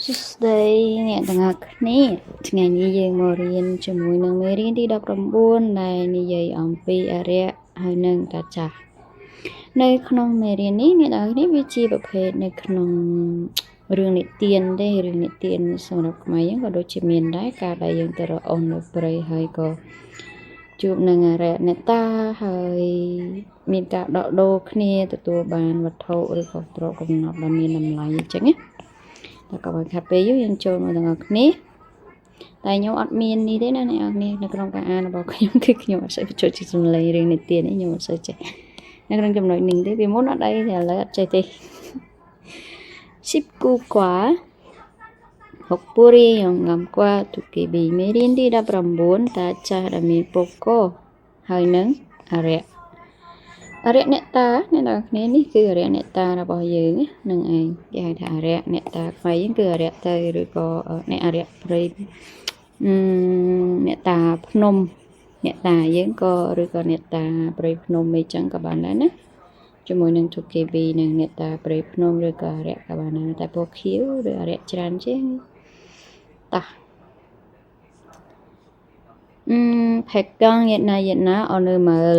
សួស្តីអ្នកទាំងអស់គ្នាថ្ងៃនេះយើងមករៀនជាមួយនឹងមេរៀនទី19ដែលនិយាយអំពីអរិយហើយនិងតាចាស់នៅក្នុងមេរៀននេះអ្នកទាំងអស់គ្នាវាជាប្រភេទនៅក្នុងរឿងនិទានទេរឿងនិទានសម្រាប់ខ្មែរយើងក៏ដូចជាមានដែរការដែលយើងទៅរកអូននៅព្រៃហើយក៏ជួបនឹងអរិយអ្នកតាហើយមានការដកដូរគ្នាទទួលបានវត្ថុឬក៏ទ្រព្យកំណត់ដ៏មានតម្លៃអញ្ចឹងណាតែក៏បើខាត់ពេលយូរយើងចូលមកទាំងអស់គ្នាតែខ្ញុំអត់មាននេះទេណាអ្នកនរគ្នានៅក្នុងការអានរបស់ខ្ញុំគឺខ្ញុំអត់សូវបញ្ចូលជាសំឡេងរឿងនិទាននេះខ្ញុំអត់សូវចេះនៅក្នុងចំណុចនេះទេពីមុនអត់អីតែឥឡូវអត់ចេះទេ19과 혹부리 영감과 도깨비 មេរៀនទី19តាចាស់ដែលមានពកហើយនឹងអរិយអរិយអ្នកតាអ្នកនរគ្នានេះគឺអរិយអ្នកតារបស់យើងនឹងឯងគេហៅថាអរិយអ្នកតាខ្មែរយើងគឺអរិយទៅឬក៏អ្នកអរិយព្រៃអ្នកតាភ្នំអ្នកតាយើងក៏ឬក៏អ្នកតាព្រៃភ្នំអីចឹងក៏បានដែរណាជាមួយនឹង 2KB និងអ្នកតាព្រៃភ្នំឬក៏អរិយក៏បានដែរតែពណ៌ខៀវឬអរិយច្រើនជាងតោះផេកកងយណាយណាអនុមើល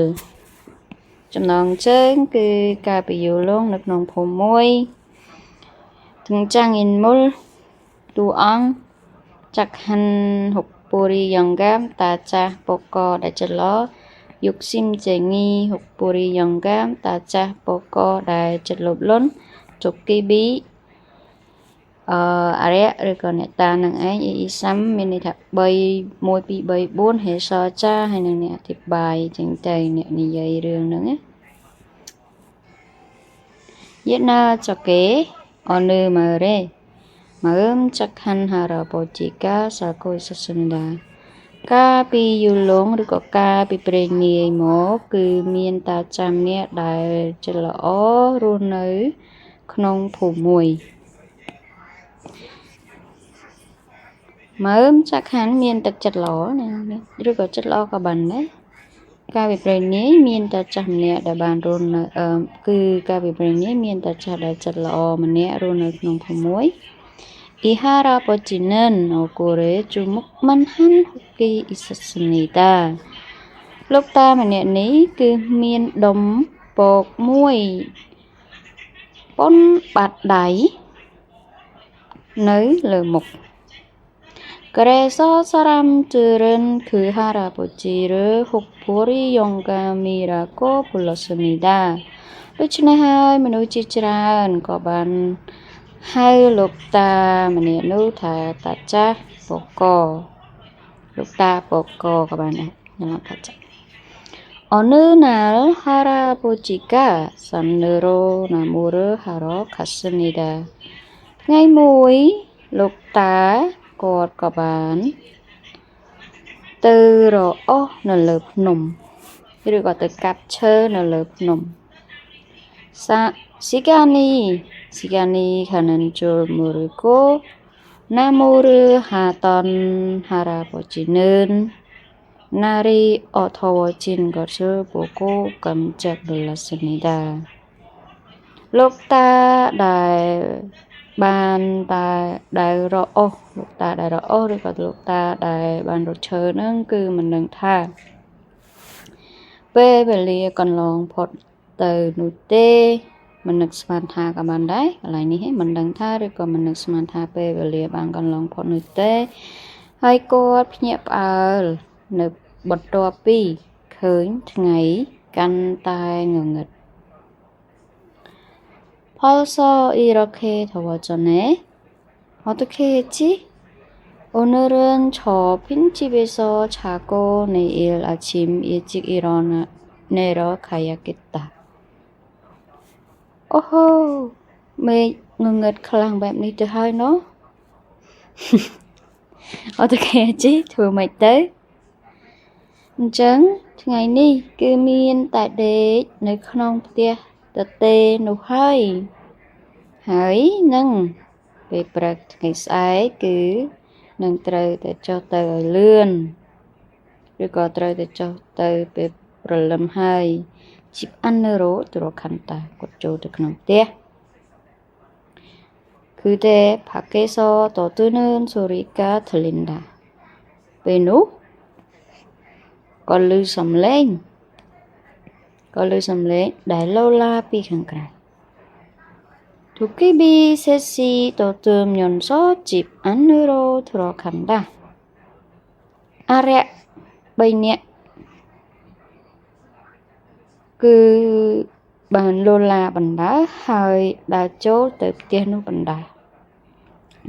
ចំណងជើងគឺកាលពីយូរលង់នៅក្នុងភូមិមួយ등장 인물 តួអង្គ 착한 혹부리 영감 តាចាស់ពកដែលចិត្តល្អ 욕심쟁이 혹부리 영감 តាចាស់ពកដែលចិត្តលោភលន់ 도깨비 អឺអរិយឬក៏អ្នកតានឹងឯងអ៊ីអ៊ីសាំមានន័យថា3 1 2 3 4ហេសចាហើយនឹងអ្នកអធិប្បាយចឹងទៅអ្នកនិយាយរឿងហ្នឹងណា 옛날 적에 어느 마을에 마음 착한 할아버지가 살고 있었습니다. កាលពីយូរលង់ឬក៏កាលពីព្រេងនាយមកគឺមានតាចាំម្នាក់ដែលចិត្តល្អរស់នៅក្នុងភូមិមួយមើមចាក់ខានមានទឹកចិត្តល្អណាឬក៏ចិត្តល្អក៏បានដែរកាលពីព្រេងនាយមានតាចាស់ម្នាក់ដែលបានរស់នៅគឺកាលពីព្រេងនាយមានតាចាស់ដែលចិត្តល្អម្នាក់រស់នៅក្នុងភូមិមួយ 이 할아버지는 얼굴에 주먹만 한 혹이 있었습니다. លោកតាម្នាក់នេះគឺមានដុំពកមួយប៉ុនបាតដៃនៅលើមុខ 그래서 사람들은 그 할아버지를 혹부리 영감이라고 불렀습니다. ដូច្នេះហើយមនុស្សជាច្រើនក៏បានហៅលោកតាម្នាក់នោះថាតាចាស់ពកលោកតាពកក៏បានដែរខ្ញុំថាចាស់ 어느 날 할아버지가 산으로 나무를 하러 갔습니다. ថ្ងៃមួយលោកតាគាត់ក៏បានទៅរអស់នៅលើភ្នំឬក៏ទៅកាប់ឈើនៅលើភ្នំសា시간이 가는 줄 모르고 나무를 하던 할아버지는 날이 어두워진 것을 보고 깜짝 놀랐습니다. លោកតាដែលបានតែដែលរអស់លោកតាដែលរអស់ឬក៏លោកតាដែលបានរត់ឈើហ្នឹងគឺមិនដឹងថាពេលវេលាកន្លងផុតទៅនោះទេមិននឹកស្មានថាក៏បានដែរកន្លែងនេះមិនដឹងថាឬក៏មិននឹកស្មានថាពេលវេលាបានកន្លងផុតនោះទេហើយគាត់ភ្ញាក់ផ្អើលនៅបន្ទាប់ពីឃើញថ្ងៃកាន់តែងងឹត 벌써 이렇게 더워졌네. 어떻게 했지? 오늘은 저 빈집에서 자고 내일 아침 일찍 일어나 내려가야겠다. អូហូមេឃងងឹតខ្លាំងបែបនេះទៅហើយណោះអត់ទៅគេជីធ្វើម៉េចទៅអញ្ចឹងថ្ងៃនេះគឺមានតែដេកនៅក្នុងផ្ទះទទេនោះហើយហើយនឹងពេលព្រឹកថ្ងៃស្អែកគឺនឹងត្រូវតែចុះទៅឲ្យលឿនឬក៏ត្រូវតែចុះទៅពេលព្រលឹមហើយ 집 안으로 들어간다. គាត់ចូលទៅក្នុងផ្ទះ 그대 밖에서 떠드는 소리가 들린다. ពេលនោះក៏ឮសំឡេងក៏ឮសំឡេងដែលឡូឡាពីខាងក្រៅ 도깨비 셋이 떠들면서 집 안으로 들어간다. អារក្សបីនាក់គឺបានលោឡាបណ្ដើហើយដើរចូលទៅផ្ទះនោះបណ្ដើ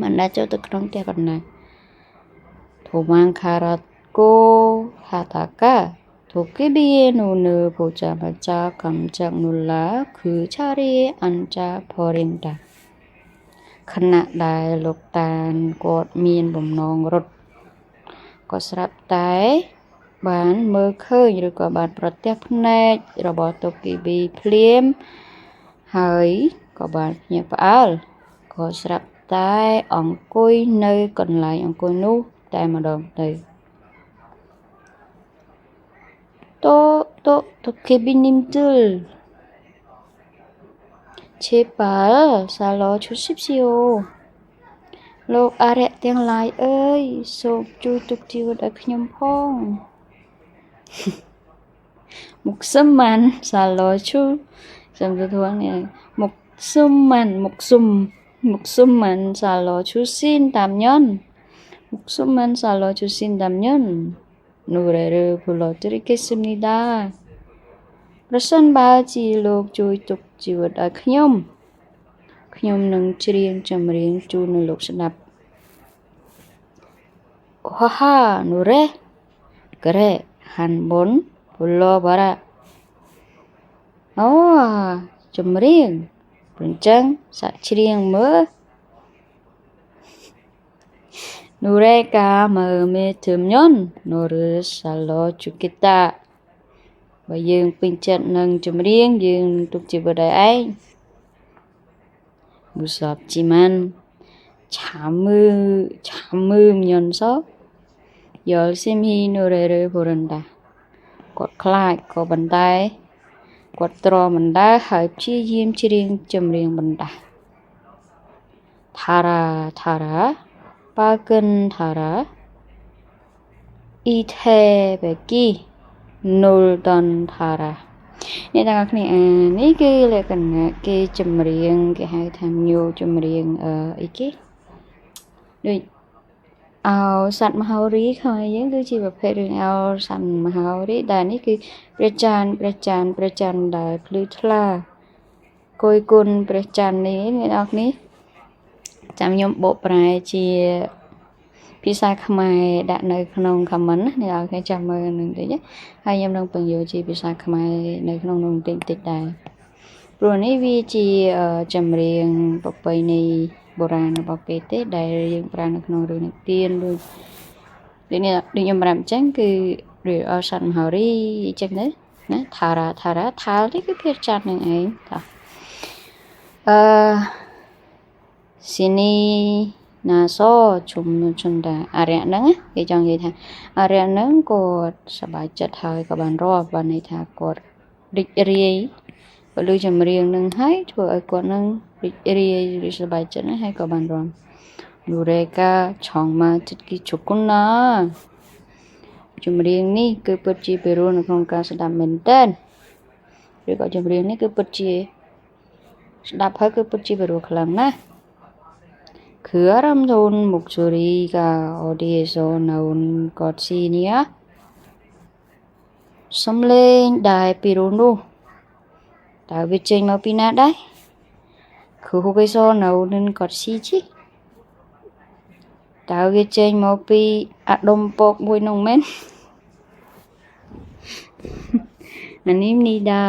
បានដើរចូលទៅក្នុងផ្ទះបណ្ដើ 도망가라고 하다가 도깨비의 눈을 보자마자 깜짝 놀라 그 자리에 앉아 버린다. ខណៈដែលលោកតានគាត់មានបំណងរត់ក៏ស្រាប់តែបានមើលឃើញឬក៏បានប្រទះភ្នែករបស់តុគីប៊ីភ្លាមហើយក៏បានភ្ញាក់ផ្អើលក៏ស្រាប់តែអង្គុយនៅកន្លែងអង្គុយនោះតែម្ដងទៅតូតូ도깨비님들 제발 살려주십시오 លោកអារក្សទាំងឡាយអើយសូមជួយទុកជីវិតឲ្យខ្ញុំផង 목숨만 살려주 សំទោសនេះ 목숨만 목숨 목숨만 살려주신다면 목숨만 살려주신다면 노래를 불러드리겠습니다. ប្រសិនបើជាលោកជួយទុកជីវិតឲ្យខ្ញុំខ្ញុំនឹងច្រៀងចម្រៀងជូននឹងលោកស្ដាប់ 하하 노래 그래 한번 불러봐라 អូចម្រៀងព្រោះអញ្ចឹងសាក់ច្រៀងមើល 노래가 마음에 들면 너를 살려주겠다 បើយើងពេញចិត្តនឹងចម្រៀងយើងទុកជីវិតឲ្យឯង 무섭지만 참으면서 열심히 노래를 부른다. គាត់ខ្លាចក៏ប៉ុន្តែគាត់ទ្រាំបណ្ដើរហើយព្យាយាមច្រៀងចម្រៀងបណ្ដា 달아 달아 빨간 달아 이태백이 놀던 달아 អ្នកទាំងអស់គ្នាអានេះគឺលក្ខណៈគេចម្រៀងគេហៅថាញោចម្រៀងអឺអីគេដូចអោសត្វមហោរីខ្មែរយើងគឺជាប្រភេទរឿងអោសត្វមហោរីដែលនេះគឺព្រះច័ន្ទព្រះច័ន្ទព្រះច័ន្ទដែលភ្លឺថ្លាគយគុណព្រះច័ន្ទនេះអ្នកនរគ្នាចាំខ្ញុំបកប្រែជាភាសាខ្មែរដាក់នៅក្នុង comment ណាអ្នកនរគ្នាចាំមើលនឹងតិចហើយខ្ញុំនឹងបញ្យល់ជាភាសាខ្មែរនៅក្នុងនោះបន្តិចតិចដែរព្រោះនេះវាជាចម្រៀងប្រពៃណីបុរាណរបស់គេទេដែលយើងប្រើនៅក្នុងរឿងនិទានដូចដូចនេះដូចខ្ញុំប្រាប់អញ្ចឹងគឺរឿងអសត្វមហោរីអញ្ចឹងទៅណាថារ៉ាថារ៉ាថាលនេះគឺភាចាត់នឹងឯងតោះអឺស៊ីនីណាសជុំជុំតាអរិយហ្នឹងគេចង់និយាយថាអរិយហ្នឹងគាត់សប្បាយចិត្តហើយក៏បានរាប់បានន័យថាគាត់រីករាយបើឮចម្រៀងនឹងហើយធ្វើឲ្យគាត់នឹងរីករាយរីសប្បាយចិត្តហើយក៏បានរាំ 노래가 정말 듣기 좋구나 ចម្រៀងនេះគឺពិតជាពិរោះនៅក្នុងការស្ដាប់មែនទែនឬក៏ចម្រៀងនេះគឺពិតជាស្ដាប់ហើយគឺពិតជាពិរោះខ្លាំងណាស់ 그 아름다운 목소리가 어디에서 나온 것이냐? សំឡេងដែលពីរោះនោះតើវាចេញមកពីណាដែរ 그혹에서 나오는 것이지 តើវាចេញមកពីអាដុំពកមួយនោះមែន អានេះនីដា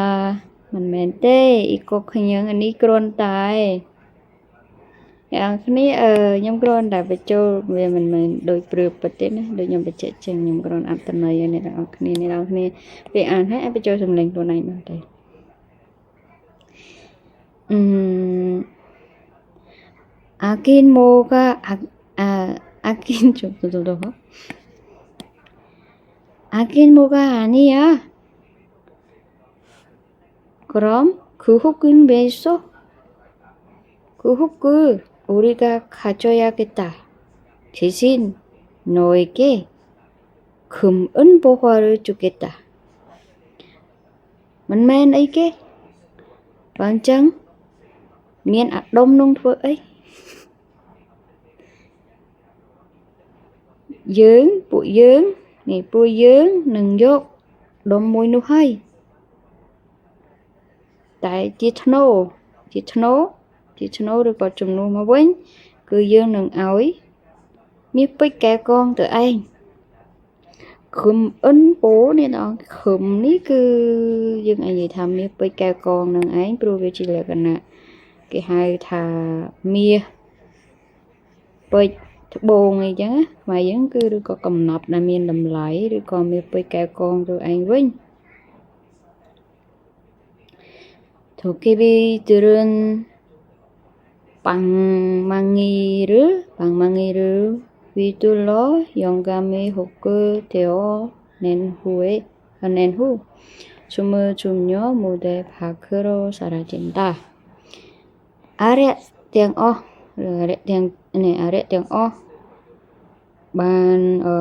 មិនមែនទេអ៊ីកុកខ្ញុំអានេះគ្រាន់តែអ្នកគ្នាអឺខ្ញុំគ្រាន់តែបញ្ចូលវាមិនមែនដូចព្រឿពិតទេណាដូចខ្ញុំបញ្ជាក់ចឹងខ្ញុំគ្រាន់អត្ថន័យឲ្យអ្នកទាំងអស់គ្នាអ្នកទាំងអស់គ្នាពេលអានហើយអាចបញ្ចូលសំឡេងខ្លួនឯងបានទេអឺអាគិនមកអាអាគិនជុំទៅទៅ아긴 뭐가 아니야. 그럼 그 혹은 왜 있어? 그 혹을 우리가 가져야겠다. 대신 너에게 금은보화를 주겠다. មិនមែនអីគេបើអញ្ចឹងមានអាដុំនោះធ្វើអីយើងពួកយើងនេះពួកយើងនឹងយកដុំមួយនោះហើយតែជាធ្នូជាធ្នូជាធ្នូឬក៏ជំនួសមកវិញគឺយើងនឹងឲ្យមាសពេជ្រកែកងទៅឯងខឹមអិនពោនេះដល់ខឹមនេះគឺយើងអាចនិយាយថាមាសពេជ្រកែកងនឹងឯងព្រោះវាជាលក្ខណៈគេហៅថាមាសពេជ្រត្បូងអីចឹងណាខ្មែរយើងគឺឬក៏កំណប់ដែលមានតម្លៃឬក៏មាសពេជ្រកែកងទៅឯងវិញ 도깨비들은 방망이를 휘둘러 영감의 혹을 되어낸 후 춤을 추며 무대 밖으로 사라진다. អារក្សទាំងអស់ឬអារក្សទាំងនេះអារក្សទាំងអស់បានអឺ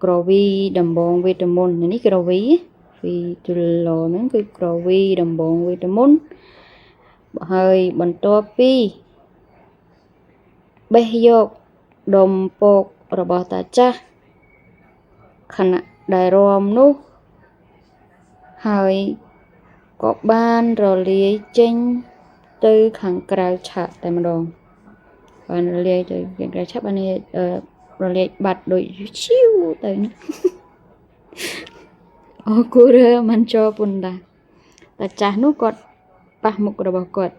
ក្រវីដំបងវេទមន្តនេះក្រវីវីទុលហ្នឹងគឺក្រវីដំបងវេទមន្តហើយបន្ទាប់ពីបេះយកដុំពករបស់តាចាស់ខណៈដែលរំនោះហើយក៏បានរលាយចេញទៅខាងក្រៅឆាកតែម្ដងបានរលាយទៅខាងក្រៅឆាកបានរលាយបាត់ដូចឈីវទៅណាអគូរមិនចូលពុនតាតាចាស់នោះគាត់ប៉ះមុខរបស់គាត់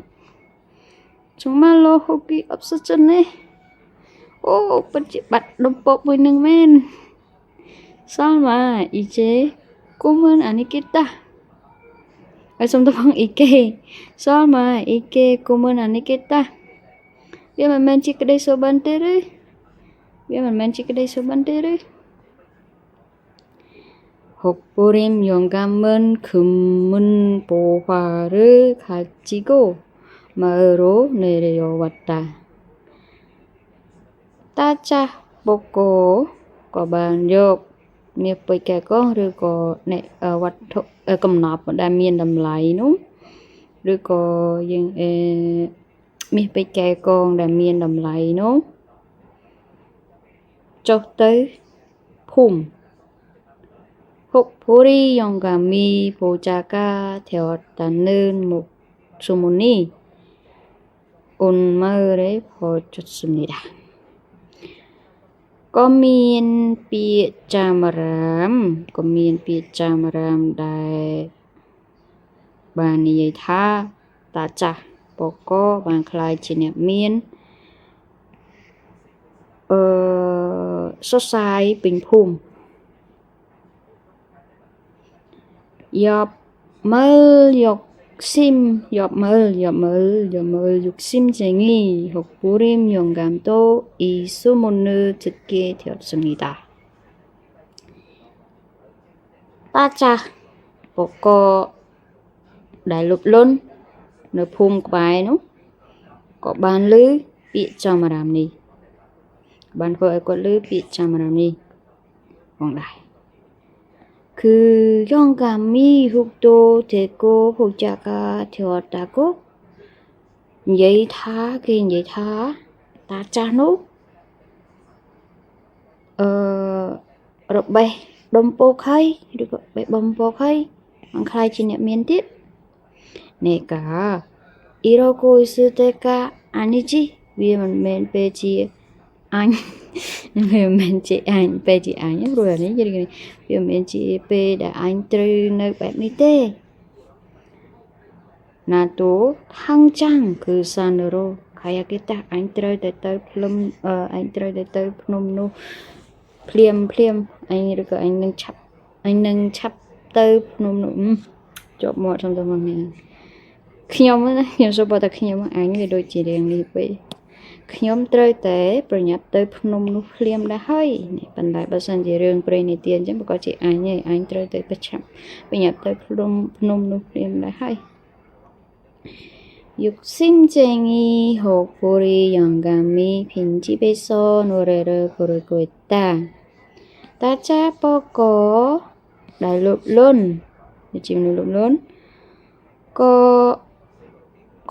정말로 혹이 없어졌네. អូពិតជាបាត់ដុំពកមួយនឹងមែន 설마 이제 꿈은 아니겠다. ហើយសុំទៅផងអ៊ីគេ 설마 이게 꿈은 아니겠다. វាមិនមែនជាក្តីសុបិនទេឬវាមិនមែនជាក្តីសុបិនទេឬ 혹부림 영감은 금은보화를 가지고 마을로 내려왔다. តាចាស់បុកោក៏បានយកមាសពេជ្រកែកងឬក៏អ្នកវត្ថុកំណប់ដែលមានតម្លៃនោះឬក៏យើងអឺមាសពេជ្រកែកងដែលមានតម្លៃនោះចុះទៅភូមិ 혹보리 영감이 보자가 되었다는 소문이 온 마을에 퍼졌습니다. ក៏មានពាក្យចាមរាមក៏មានពាក្យចាមរាមដែលបាននិយាយថាតាចាស់បកបានក្លាយជាអ្នកមានអឺសរសៃពេញភូមិ 엽 마을 욕심 옆마을 옆마을 옆마을 욕심쟁이 혹부림 영감도 이 소문을 듣게 되었습니다. តាចាស់បកដែលលុបលុននៅភូមិក្បែរនោះក៏បានឮពាក្យចំរាមនេះបានធ្វើឲ្យគាត់ឮពាក្យចំរាមនេះផងដែរ 그 영감이 혹도 되고 혹자가 되었다고 និយាយថាគេនិយាយថាតាចាស់នោះអឺរបេះដុំពោកហើយឬក៏បេះបំពោកហើយបានក្លាយជាអ្នកមានទៀតនេះកា 이러고 있을 때가 아니지 វាមិនមែនពេលជាអញវាមិនមែនជាអញពេលជាអញព្រោះអានេះវាមិនមែនជាពេលដែលអញត្រូវនៅបែបនេះទេ 나도 당장 그 산으로 가야겠다. អញត្រូវតែទៅភ្លឹមអញត្រូវតែទៅភ្នំនោះភ្លាមភ្លាមអញឬក៏អញនឹងឆាប់អញនឹងឆាប់ទៅភ្នំនោះជាប់មាត់សំទៅមកនេះខ្ញុំណាខ្ញុំសូមបតែខ្ញុំអញវាដូចជារៀងនេះពេកខ្ញុំត្រូវតែប្រញាប់ទៅភ្នំនោះភ្លាមដែរហើយនេះប៉ុន្តែបើសិនជារឿងព្រេងនិទានអញ្ចឹងប្រកាសជាអញឯងអញត្រូវតែប្រឆាប់ប្រញាប់ទៅភ្នំភ្នំនោះភ្លាមដែរហើយ 욕심쟁이 혹보리 영감이 빈집에서 노래를 부르고 있다. តាចាស់បកដែលលោភលន់ជាមនុស្សលោភលន់ក៏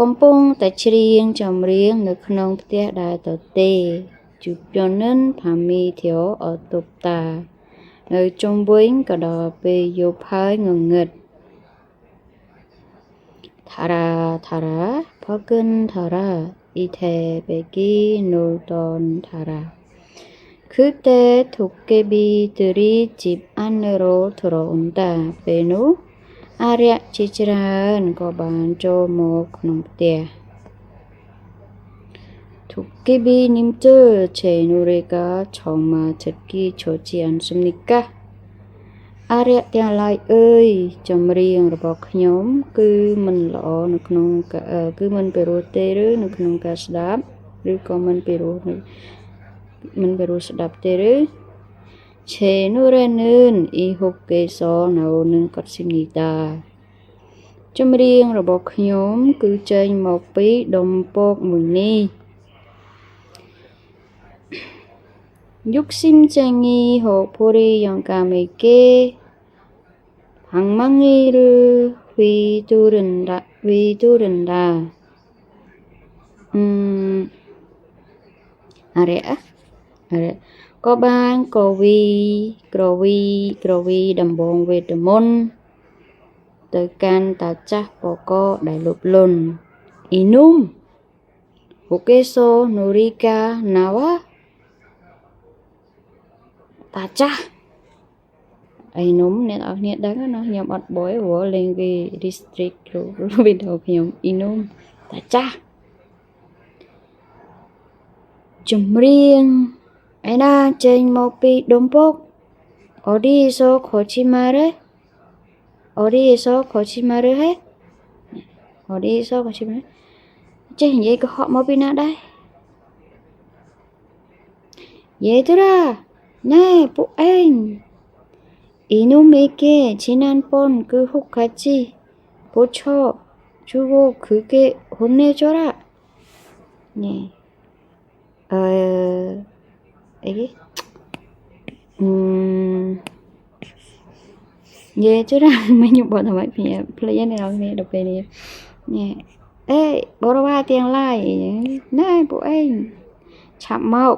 កំពុងតែច្រៀងចម្រៀងនៅក្នុងផ្ទះដែលទទេ 주변은 밤이 되어 어둡다. នៅជុំវិញក៏ដល់ពេលយប់ហើយងងឹត 달아 달아 밝은 달아 이태백이 놀던 달아. 그때 도깨비들이 집 안으로 들어온다. ពេលនោះអារក្សជាច្រើនក៏បានចូលមកក្នុងផ្ទះ 도깨비님들, 제 노래가 정말 듣기 좋지 않습니까? អារក្សទាំងឡាយអើយចម្រៀងរបស់ខ្ញុំគឺមិនល្អនៅក្នុងគឺមិនពិរោះទេឬនៅក្នុងការស្ដាប់ឬក៏មិនពិរោះមិនពិរោះស្ដាប់ទេឬ 제 노래는 이 혹에서 나오는 것입니다. ចម្រៀងរបស់ខ្ញុំគឺចេញមកពីដុំពកមួយនេះ 욕심쟁이 혹보리 영감에게 방망이를 휘두른다. 휘두른다. អារក្សអារក្សក៏បានក្រវីក្រវីក្រវីដំបងវេទមន្តទៅកាន់តាចាស់បកដែលលោភលន់អ៊ីនុំហូកេសូនូរីកាណាវ៉ាតាចាស់អីនុំអ្នកនរគ្នាដឹងណាខ្ញុំអត់បយព្រោះលេងគេ restrict វីដេអូខ្ញុំអ៊ីនុំតាចាស់ចម្រៀងឯណាចេញមកពីដុំពក 어디에서 거짓말을 어디에서 거짓말을 해? 어디에서 거짓말 ចេះនិយាយកុហកមកពីណាដែរ 얘들아 ណែពួកឯង 이놈에게 지난번 그 혹같이 고쳐 주고 그게 혼내줘라. 네. 이게 얘들아 មិនខ្ញុំបកថាម៉េចភ្លេចនេះដល់នេះដល់ពេលនេះនេះអេបរិវារទាំងឡាយណែពួកឯងឆាប់មក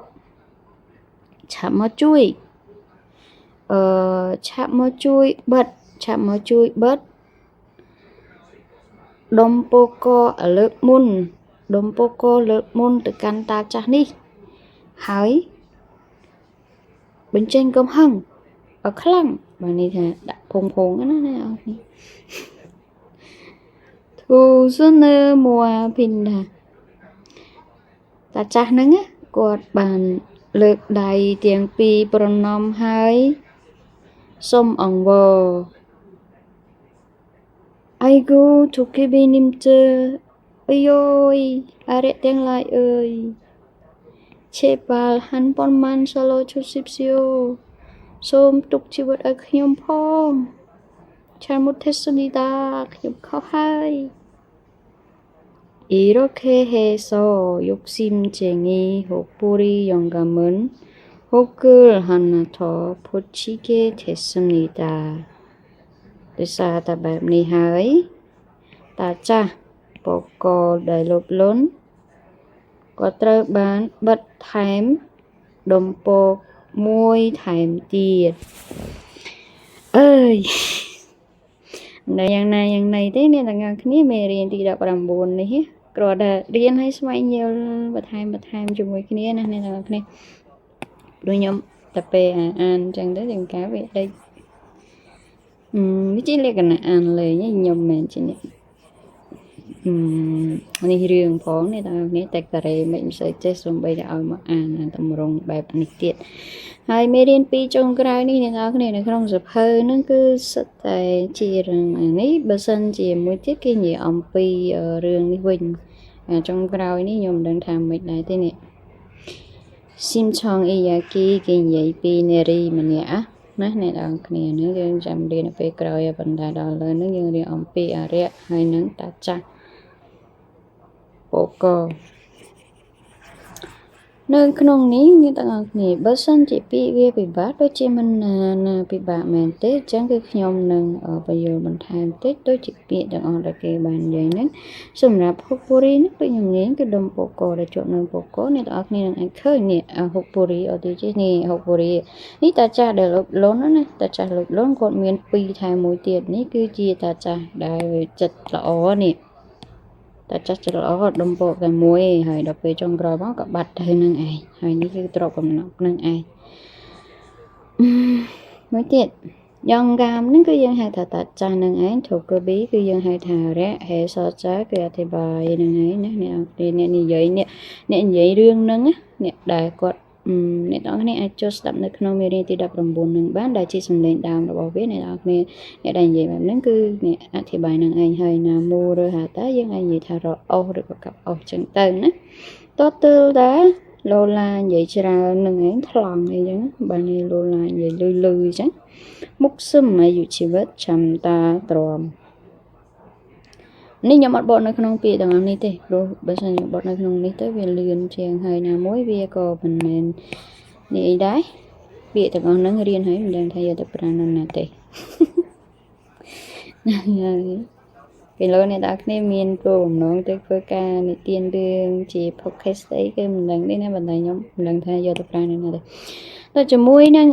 ឆាប់មកជួយអឺឆាប់មកជួយបិទឆាប់មកជួយបិទដុំពកលើកមុនដុំពកលើកមុនទៅកាន់តាចាស់នេះហើយបញ្ចេញកំហឹងឲ្យខ្លាំងបាននេះថាដាក់ភងភងណាណាអរនេះធូសុនមួភិនថាតាចាស់ហ្នឹងគាត់បានលើកដៃទាំងពីរប្រណម្យហើយសុំអង្វរ 아이고 도깨비님들 어요이 아래ទាំងឡាយអើយ 제발 한 번만 살려주십시오. សូមទុកជីវិតឲ្យខ្ញុំផង 잘못했습니다. ខ្ញុំខុសហើយ 이렇게 해서 욕심쟁이 혹보리 영감은 혹을 하나 더 붙이게 됐습니다. ដោយសារតែបែបនេះហើយតាចាស់បកដែលលោភលន់ក៏ត្រូវបានបិទថែមដុំពកមួយថែមទៀតអើយនៅយ៉ាងណាយ៉ាងណីទេអ្នកទាំងអស់គ្នាមេរៀនទី19នេះគ្រាន់តែរៀនឲ្យស្វែងយល់បន្ថែមបន្ថែមជាមួយគ្នាណាអ្នកទាំងអស់គ្នាព្រោះខ្ញុំតែពេលអានអញ្ចឹងទៅចង្ការវាដេកវាជាលក្ខណៈអានលេងខ្ញុំមិនមែនជាអ្នកនេះរឿងផងនេះតើនេះតែការ៉េមិនសូវចេះសូម្បីតែឲ្យមកអានតម្រង់បែបនេះទៀតហើយមេរៀនពីរចុងក្រោយនេះអ្នកនរគ្នានៅក្នុងសភៅហ្នឹងគឺសិតតែជារឿងនេះបើសិនជាមួយទៀតគេនិយាយអំពីរឿងនេះវិញចុងក្រោយនេះខ្ញុំមិនដឹងថាមិនដែរទេនេះស៊ីមឆងអ៊ីយ៉ាគីគេនិយាយពីនារីម្នាក់ណាអ្នកនរគ្នានឹងយើងចាំរៀននៅពេលក្រោយប៉ុន្តែដល់លើនឹងយើងរៀនអំពីអរិយហើយនឹងតាចាស់ ពកនៅក្នុងនេះអ្នកទាំងអស់គ្នាបើសិនជាពាក្យវាពិបាកដូចជាមិនណាណាពិបាកមែនទេអញ្ចឹងគឺខ្ញុំនឹងបញ្យល់បន្ថែមតិចដូចជាពាក្យទាំងអស់ដែលគេបាននិយាយហ្នឹងសម្រាប់ហុកពូរីនេះដូចខ្ញុំនិយាយគឺដុំពកដែលជាប់នៅពកអ្នកទាំងអស់គ្នានឹងអាចឃើញនេះហុកពូរីអត់ទេចេះនេះហុកពូរីនេះតាចាស់ដែលលុបលុនណាតាចាស់លុបលុនគាត់មាន2ថែមមួយទៀតនេះគឺជាតាចាស់ដែលចិត្តល្អនេះតាចាស់ចិត្តល្អដុំពកតែមួយឯងហើយដល់ពេលចុងក្រោយមកក៏បាត់ទៅនឹងឯងហើយនេះគឺទ្រព្យកំណប់នឹងឯងមួយទៀតយ៉ាងកាមហ្នឹងគឺយើងហៅថាតាចាស់នឹងឯងធូកប៊ីគឺយើងហៅថារៈហេសចាគឺអធិប្បាយនឹងឯងណាអ្នកអ្នកនិយាយអ្នកអ្នកនិយាយរឿងហ្នឹងណាអ្នកដែលគាត់អ្នកទាំងអស់គ្នាអាចចូលស្ដាប់នៅក្នុងមេរៀនទី19នឹងបានដែលជាសំឡេងដើមរបស់វាអ្នកទាំងអស់គ្នាអ្នកដែលនិយាយបែបហ្នឹងគឺអ្នកអធិប្បាយនឹងឯងហើយណាមូឬហៅតាយើងអាចនិយាយថារអុសឬក៏កាប់អុសចឹងទៅណាតទល់តាឡូឡានិយាយច្រើននឹងឯងថ្លង់អីចឹងបាននេះឡូឡានិយាយលឺលឺអញ្ចឹងមុខសឹមអាយុជីវិតចាំតាទ្រាំនេះខ្ញុំអត់បកនៅក្នុងពាក្យទាំងអស់នេះទេព្រោះបើសិនខ្ញុំបកនៅក្នុងនេះទៅវាលឿនជាងហើយណាមួយវាក៏មិនមែននេះអីដែរពាក្យទាំងអស់ហ្នឹងរៀនហើយមិនដឹងថាយកទៅប្រើនៅណាទេហើយពេលលោកអ្នកទាំងគ្នាមានគោលបំណងទៅធ្វើការនិទានរឿងជា podcast អីគឺមិនដឹងទេណាប៉ុន្តែខ្ញុំមិនដឹងថាយកទៅប្រើនៅណាទេតែជាមួយនឹង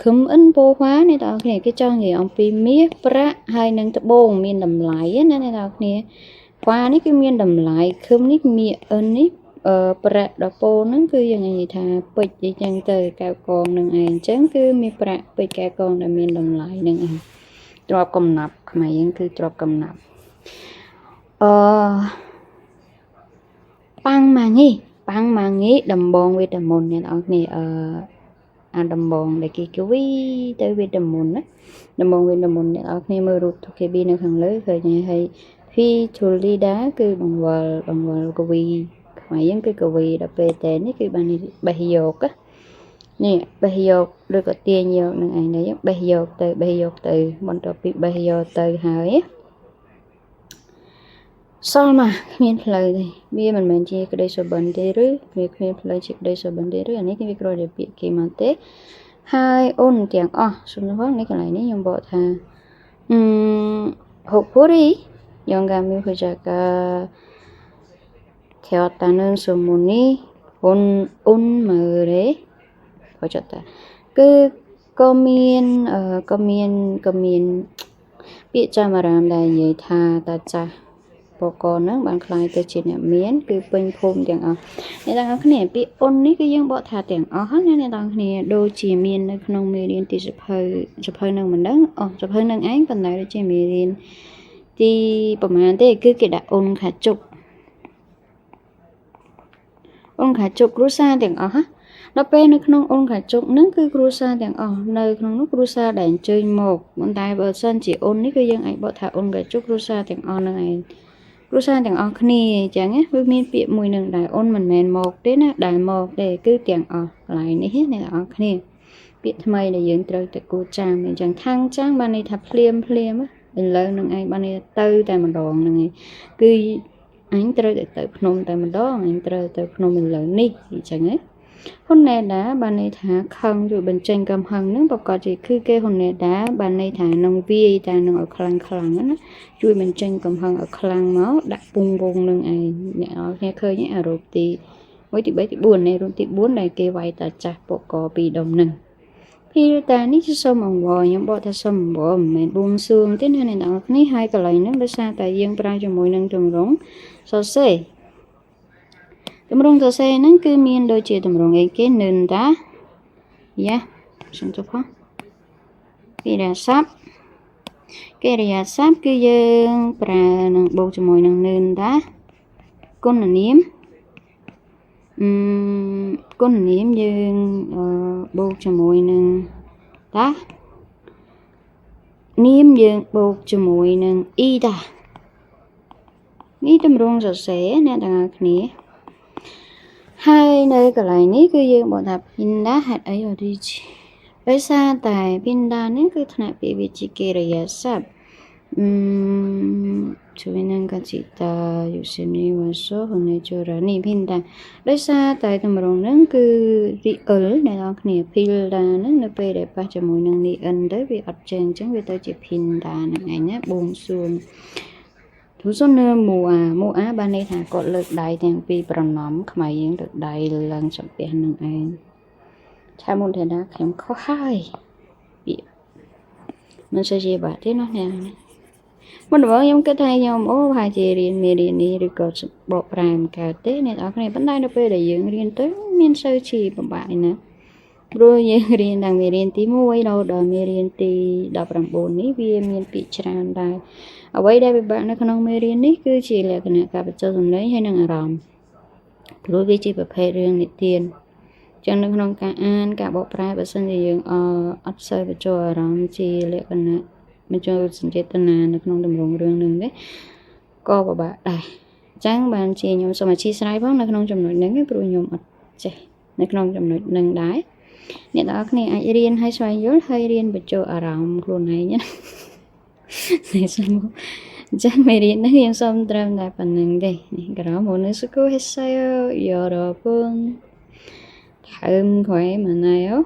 ខឹមអិនពោហွာអ្នកទាំងគ្នាគេចង់និយាយអំពីមាសប្រាក់ហើយនឹងត្បូងមានតម្លៃណាអ្នកទាំងគ្នាហွာនេះគឺមានតម្លៃខឹមនេះមាសអិននេះអឺប្រាក់ដល់ពោហ្នឹងគឺយើងនិយាយថាពេជ្រអីចឹងទៅកែវកងនឹងឯងអញ្ចឹងគឺមានប្រាក់ពេជ្រកែវកងដែលមានតម្លៃនឹងឯងទ្របកំណាប់ខ្មែរយើងគឺទ្របកំណាប់អឺប៉ាំងម៉ាងីប៉ាំងម៉ាងីដំបងវេទមន្តអ្នកនរគ្នាអឺអាដំបងដែលគេគវីទៅវេទមន្តណាដំបងវេទមន្តអ្នកនរគ្នាមើលរូប 2KB នៅខាងលើឃើញហើយភីធូលីដាគឺបង្វិលបង្វិលកវីខ្មែរយើងគឺកវីដល់ពេលតែនេះគឺបានបេះយកនេះបេះយកឬក៏ទាញយកនឹងឯងនេះបេះយកទៅបេះយកទៅបន្ទាប់ពីបេះយកទៅហើយសល់មកគ្មានផ្លូវទេវាមិនមែនជាក្តីសុបិនទេឬវាគ្មានផ្លូវជាក្តីសុបិនទេឬអានេះគឺវាគ្រាន់តែពាក្យគេមកទេហើយអូនទាំងអស់សំណួរនេះកន្លែងនេះខ្ញុំបកថាអឺហុកពូរី영감이 부자가 되었다는 소문이 온 마을에 퍼졌다. គឺក៏មានក៏មានក៏មានពាក្យចាមរាមដែលនិយាយថាតាចាស់បកហ្នឹងបានក្លាយទៅជាអ្នកមានគឺពេញភូមិទាំងអស់អ្នកទាំងអស់គ្នាពាក្យអ៊ុននេះគឺយើងបកថាទាំងអស់ណាអ្នកទាំងអស់គ្នាដូចជាមាននៅក្នុងមេរៀនទីសភៅសភៅនឹងមិនដឹងអូសភៅនឹងឯងប៉ុន្តែដូចជាមេរៀនទីប្រហែលទេគឺគេដាក់អ៊ុនខាជុកអ៊ុនខាជុកគ្រួសារទាំងអស់ណាដល់ពេលនៅក្នុងអ៊ុនខាជុកហ្នឹងគឺគ្រួសារទាំងអស់នៅក្នុងនោះគ្រួសារដែលអញ្ជើញមកប៉ុន្តែបើសិនជាអ៊ុននេះគឺយើងអាចបកថាអ៊ុនខាជុកគ្រួសារទាំងអស់ហ្នឹងឯងគ្រួសារទាំងអស់គ្នាអញ្ចឹងណាវាមានពាក្យមួយនឹងដែរអូនមិនមែនមកទេណាដែលមកទេគឺទាំងអស់កន្លែងនេះអ្នកទាំងអស់គ្នាពាក្យថ្មីដែលយើងត្រូវតែគួរចាំអញ្ចឹងខាងចាំងបានន័យថាភ្លាមភ្លាមឥឡូវនឹងឯងបានន័យទៅតែម្ដងហ្នឹងឯងគឺអញត្រូវតែទៅភ្នំតែម្ដងអញត្រូវទៅភ្នំឥឡូវនេះអញ្ចឹងណាហ៊ុនណេដាបានន័យថាខឹងឬបញ្ចេញកំហឹងហ្នឹងប្រកាសជាគឺគេហ៊ុនណេដាបានន័យថានឹងវាយតែនឹងឲ្យខ្លាំងខ្លាំងណាជួយបញ្ចេញកំហឹងឲ្យខ្លាំងមកដាក់ពងវងនឹងឯងអ្នកនរគ្នាឃើញអារូបទី1ទី3ទី4នេះរូបទី4ដែលគេវាយតាចាស់ពកពីរដុំហ្នឹងភីតានេះជាសុំអង្វរខ្ញុំបកថាសុំអង្វរមិនមែនបួងសួងទេណាអ្នកនរគ្នាហើយកន្លែងហ្នឹងដោយសារតែយើងប្រើជាមួយនឹងទម្រង់សរសេរទម្រង់សរសេរហ្នឹងគឺមានដូចជាទម្រង់អីគេនឹងតាយ៉ាសុំទោសផងកិរិយាសព្ទកិរិយាសព្ទគឺយើងប្រើនឹងបូកជាមួយនឹងនឹងតាគុណនាមអឺគុណនាមយើងបូកជាមួយនឹងតានាមយើងបូកជាមួយនឹងអ៊ីតានេះទម្រង់សរសេរអ្នកទាំងអស់គ្នាហើយនៅកន្លែងនេះគឺយើងបកថាភិនដាហេតុអីអរីដោយសារតែភិនដានេះគឺថ្នាក់ពាក្យវាជាកិរិយាសព្ទអឺ ជួយនឹងកចិតាយុសិនីវសូហនេចរនីភិនតា ដោយសារតែតម្រងហ្នឹងគឺរីអិលអ្នកនរគ្នា ភីលដាហ្នឹងនៅពេលដែលប៉ះជាមួយនឹងនីអិនទៅវាអត់ចេញ អញ្ចឹងវាទៅជាភិនដាហ្នឹងឯងណា។ បួងសួងទូសុនមូអាមូអា បានន័យថាគាត់លើកដៃទាំងពីរប្រណម្យ ខ្មែរយើងលើកដៃឡើងសំពះនឹងឯង។ ឆាមុនទេណា ខ្ញុំខុសហើយ ពាក្យមិនសូវជាបាក់ទេណាអ្នក។ មុនដំបូងខ្ញុំគិតថាខ្ញុំអូប្រហែលជារៀនមេរៀននេះឬក៏បកប្រែមិនកើតទេអ្នកនរគ្នា ប៉ុន្តែនៅពេលដែលយើងរៀនទៅមានសូវជាពិបាកឯណា ព្រោះយើងរៀនតាំងមេរៀនទី1រហូតដល់មេរៀនទី19នេះ វាមានពាក្យច្រើនដែរ។ អ្វីដែលពិបាកនៅក្នុងមេរៀននេះគឺជាលក្ខណៈការបញ្ចុះសំឡេងហើយនិងអារម្មណ៍ ព្រោះវាជាប្រភេទរឿងនិទានចឹង។ នៅក្នុងការអានការបកប្រែ បើសិនជាយើងអត់សូវបញ្ចូលអារម្មណ៍ជាលក្ខណៈបញ្ចូលសញ្ចេតនានៅក្នុងទម្រង់រឿងនឹងទេ ក៏ពិបាកដែរ។ អញ្ចឹងបានជាខ្ញុំសូមអធិស្ឋានផងនៅក្នុងចំណុចហ្នឹង ព្រោះខ្ញុំអត់ចេះនៅក្នុងចំណុចហ្នឹងដែរ។ អ្នកទាំងអស់គ្នាអាចរៀនឲ្យស្វែងយល់ ហើយរៀនបញ្ចូលអារម្មណ៍ខ្លួនឯងណានេះសូម។ អញ្ចឹងមេរៀននេះខ្ញុំសូមត្រឹមតែប៉ុណ្្នឹងទេនេះ។ ក្រម오늘 수고했어요 여러분. 다음 과에 만나요.